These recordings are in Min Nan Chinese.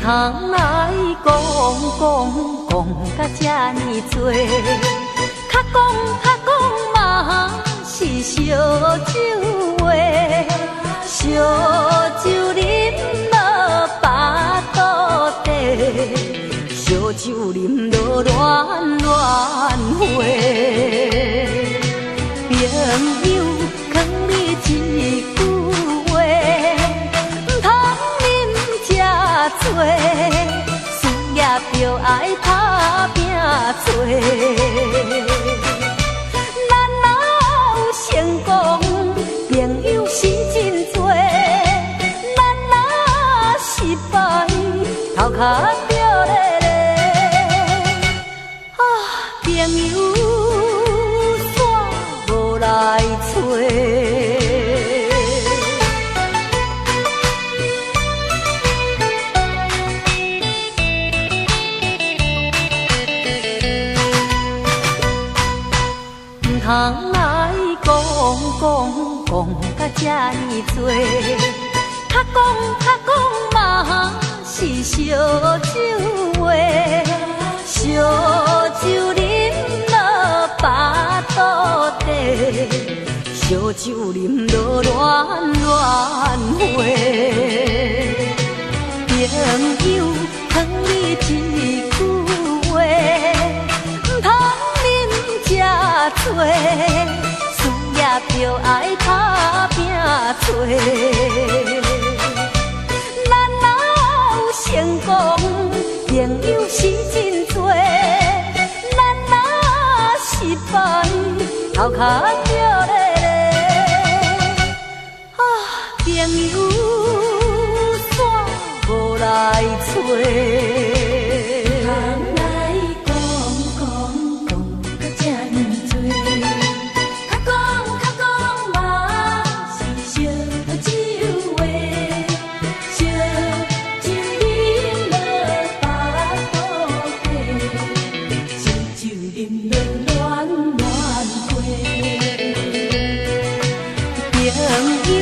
通來講講講甲這呢濟，較講較講嘛是燒酒話，燒酒啉落腹肚底，燒酒啉落暖暖花。朋友囥你一句話，毋通啉這濟，事業著愛拍拚做。咱若有成功，朋友是真濟；咱若失敗，頭殼著咧咧。啊，朋友煞無來揣。毋通來講講講甲這呢濟，較講較講嘛是燒酒話，燒酒啉落腹肚底，燒酒啉落暖暖花。朋友囥你一句話，毋通啉這濟，事業著愛拍拚做。咱若有成功，朋友是真濟；咱若失敗，頭殼著咧咧。啊，朋友煞無來揣。通來講講講甲這呢濟，較講較講嘛是燒酒話，燒酒啉落腹肚底，燒酒啉落暖暖花。朋友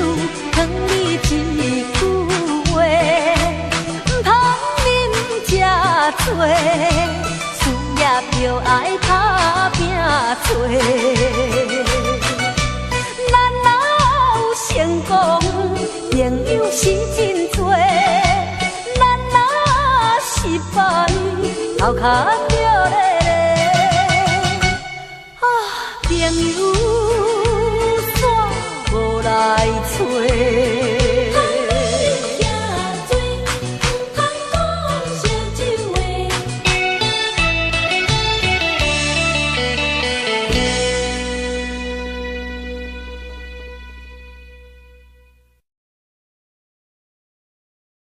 囥你一句話，毋通啉這濟，事業著愛拍拚做。咱若有成功，朋友是真濟；咱若失敗，頭殼著咧咧。啊，朋友。